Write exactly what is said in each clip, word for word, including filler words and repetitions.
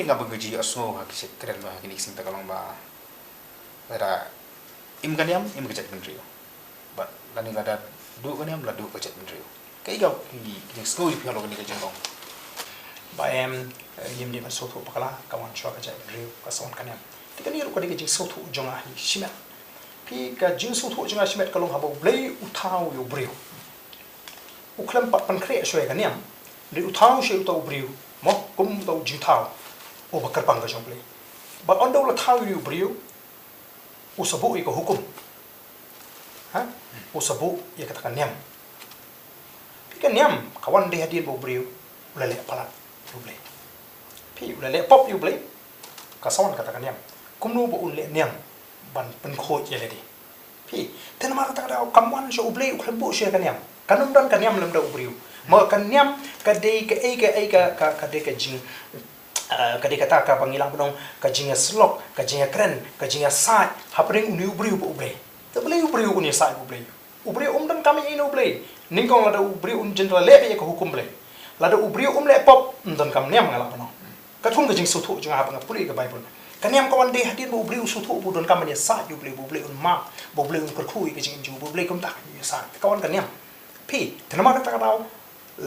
Nga ba nga ju ïohsngew ha ki shet kren ba ha kine ki sien te ka long ba lada im ka niam, im ka jaitbynriew. Bad lane lada duh ka niam, la duh ka jaitbynriew. Kaei ka ki, ki jingsngew ïa phi halor kane ka jinglong? Ba em, eh, ngim dei ban sngewthuh bakla, ka wan shuwa ka jaitbynriew, ka sa wan ka niam. Te kane ruh ka dei ka jingsngewthuh jong nga hi shimet. Phi, ka jingsngewthuh jong nga shimet ka long haba U Blei u thaw ïa u briew, u khlem pat pynkhreh shuwa ïa ka niam. Dei u thaw shuwa ïa uta u briew, mo, kum uta u jingthaw uba kyrpang ka jong U Blei. Bad ynda u la thaw ïa u briew, u sa buh ïa ka hukum. Ha? U sa buh ïa kata ka niam. Phi, ka niam ka wan dei hadien ba u briew u la leh palat ïa U Blei. Phi, u la leh pop ïa U Blei, ka sa wan kata ka niam. Kumno ba un leh niam ban pynkhuid ïa lade? Phi, te namar kata ka daw kam wan shuwa, U Blei u khlem buh shuwa ïa ka niam. Kan ym don ka niam lem da u briew. Ma ka niam ka dei kaei kaei ka, ka, ka dei ka jing, eh, ka dei kata kaba ngi lah ban ong ka jingïasyllok, ka jingïakren, ka jingïasaid hapdeng une u briew bad U Blei. Te balei u briew un ïasaid bad U Blei? U briew um donkam ïa ine U Blei. Nyngkong lada u briew un jin la leh ïa ka hukum Blei, lada u briew um leh pop, um donkam niam, nga lah ban ong. Katkum ka jingsngewthuh jong nga haba nga pule ïa ka Baibl, ka niam ka wan dei hadien ba u briew u sngewthuh ba u donkam ban ïasaid ïa U Blei, ba U Blei un map, ba U Blei un kyrkhu ïa ka jingim jong u, ba U Blei kumta un ïasaid. Ka wan ka niam. Phi, te namar kata ka daw,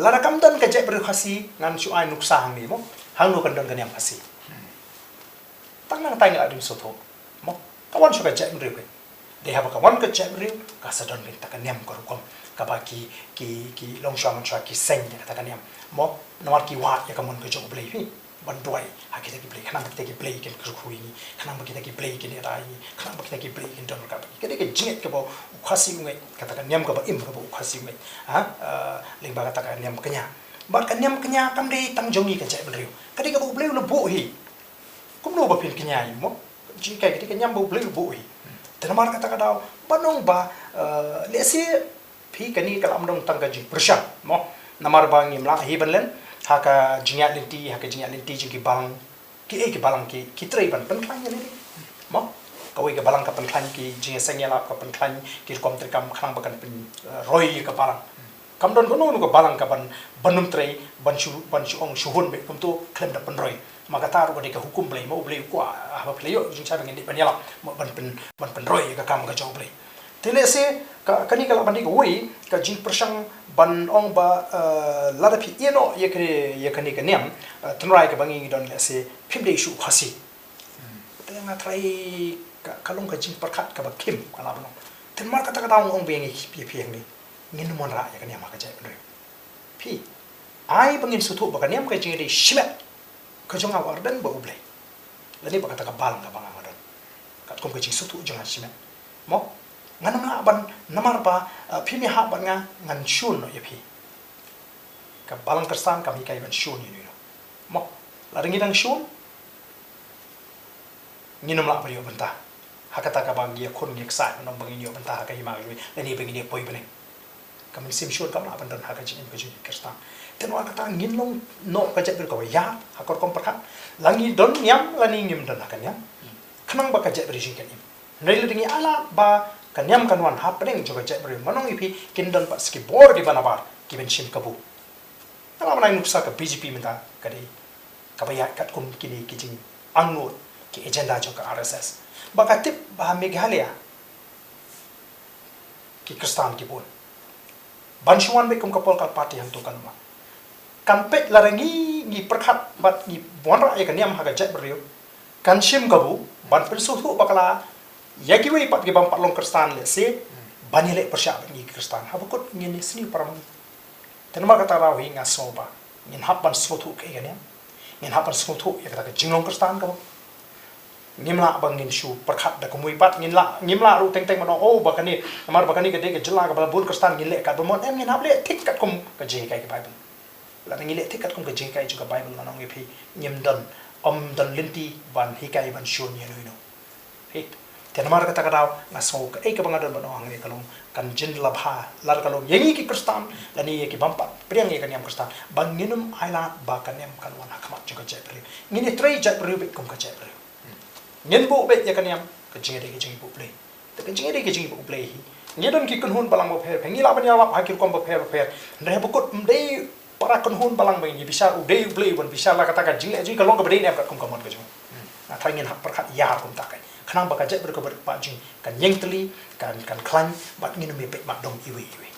lada kam don ka jaitbynriew Khasi, ngan shu ai nuksa hangne, mo, hangno kan don ka niam Khasi? Tang nangta ngi la dang sngewthuh, mo, ka wan shuwa ka jaitbynriew. Dei haba ka wan ka jaitbynriew, ka sa don bynta ka niam ka rukom, kaba ki, ki, ki longshuwa manshuwa ki seng ïa kata ka niam, mo, namar ki wad ïa ka mon ka jong U Blei, phi, ban duwai ha kita ki blei, khnang ba kita ki blei kin kyrkhu ïa ngi, khnang ba kita ki blei kin ïada ïa ngi, khnang ba kita ki blei kin don ryngkat bad ngi. Ka dei ka jingngeit kaba u Khasi u ngeit, kata ka niam kaba im kaba u Khasi u ngeit. Ha? Eh, lyngba kata ka niam kñia. Bad ka niam kñia kam dei tang jong ngi ka jaitbynriew. Ka dei kaba U Blei u la buh hi. Kumno ba phin kñia hi, mo? Jinghikai ka dei ka niam ba U Blei u buh hi. Te namar kata ka daw, ban ong ba, eh, lehse, phi, kane ka lah ban long tang ka jingpyrshang, mo, namar ba ngim lah hi ban len ha ka jingïaid lynti, ha ka jingïaid lynti jong ki balang, kiei ki balang ki, ki trei ban pynkhlaiñ ïa lade, mo. Kawei ka balang ka pynkhlaiñ ki jingïaseng ïalap, ka pynkhlaiñ ki rukom treikam khnang ba kan pyn, eh, roi ïa ka balang. Kam don kano kano ka balang kaban, ban ym trei, ban shu, ban shu ong shu hun beit kumto khlem da pynroi. Ma kata ruh ka dei ka hukum Blei, ma U Blei u kwah, ah, haba phi la ïoh jingshai ba ngin dei ban ïalap, ma ban pyn, ban pynroi ïa ka kam ka jong U Blei. Te lehse ka, kane ka lah ban dei kawei ka jingpyrshang ban ong ba, eh, lada phi ïehnoh ïa kane, ïa kane ka niam, eh, tynrai kaba ngi ngi don, lehse phim dei shuh u Khasi. Te nga tharai ka, ka long ka jingpyrkhat kaba khim, ka lah ban long. Te namar kata ka daw nga ong ba ïa ngi, ïa phi, ïa ngi, ngin ym wanrah ïa ka niam ha ka jaitbynriew. Phi, ai ba ngin sngewthuh ba ka niam ka jingïadei shimet ka jong nga Bah Ardent bad U Blei, lane ba kata ka balang kaba nga nga don. Katkum ka jingsngewthuh jong nga shimet, mo, ngan ym lah ban, namar ba, eh, phim ïahap bad nga, ngan shun noh ïa phi. Ka balang Khristan kam hikai ban shun ïa uno uno, mo. Lada ngi dang shun, ngin ym lah ban ïoh bynta ha kata kaba ngi ïakhun ngi ïaksaid, ban ong ba ngin ïoh bynta ha ka hima ka jong ngi, lane ba ngin ïa poi bneng. Ka mynsiem shun kam lah ban don ha ka jingim ka jong ngi ki Khristan. Te namar kata ngin long noh ka jaitbynriew kaba ïap ha ka rukom pyrkhat. La ngi don niam lane ngim don ha ka niam, khnang ba ka jaitbynriew jong ngi kan im. Hynrei lada ngi ailad ba ka niam kan wan hapdeng jong ka jaitbynriew, ngan ong ïa phi, kin don pat sa ki bor kiba nabar kiban shim kabu. Nga lah ban ai nuksa ka B J P mynta ka dei kaba ïaid katkum kine ki jingangnud, ki agenda jong ka R S S. Ba ka tip ba ha Meghalaya ki Khristan ki bun. Ban shu wan beit kum ka political party hangto kan ym lah. Kan peit lada ngi, ngi pyrkhat bad ngi wanrah ïa ka niam ha ka jaitbynriew, kan shim kabu ban pynsngewthuh bakla ïa kiwei pat ki bym pat long Khristan, lehse ban ïaleh pyrshah bad ngi ki Khristan. Haba kut ngin ïasniew para ma ngi. Te namar kata ka daw hi nga sngew ba ngin hap ban sngewthuh kaei ka niam. Ngin hap ban sngewthuh ïa kata ka jinglong Khristan kaba ngim lah ba ngin shu pyrkhat da kumwei pat, ngin lah, ngim lah ruh teng teng ban ong, oh, ba kane, namar ba kane ka dei ka jylla kaba la bun Khristan, ngin leh katba mon. Em, ngin hap leh thik katkum ka jinghikai ka Baibl. Lada ngi leh thik katkum ka jinghikai jong ka Baibl, ngan ong ïa phi, ngim don, ym don lynti ban hikai ban shun ïa uno uno. Phi, te namar kata ka daw nga sngew kaei kaba nga don ban ong hangne ka long, kan jin la bha lada ka long ïa ngi ki Khristan lane ïa ki bym pat pdiang ïa ka niam Khristan, ba ngin ym ailad ba ka niam kan wan ha khmat jong ka jaitbynriew. Ngin ïatrei jaitbynriew beit kum ka jaitbynriew. Ngin buh beit ïa ka niam, ka jingïadei ka jong ngi bad U Blei. Te ka jingïadei ka jong ngi bad U Blei hi, ngi don ki kynhun balang bapher bapher, ngi lah ban ïalap ha ki rukom bapher bapher. Hynrei haba kut ym dei para kynhun balang ba ngin ïa bishar, u dei U Blei uban bishar, la kata ka jingleh jong ngi ka long kaba dei ne em katkum ka mon ka jong u. Nga tharai ngin hap pyrkhat ïar kumta kai. Khnang ba ka jaitbynriew kaba dei pat jong ngi kan ïeng tylli, kan, kan khlaiñ, bad ngin ym ïa peit mad dong iwei iwei.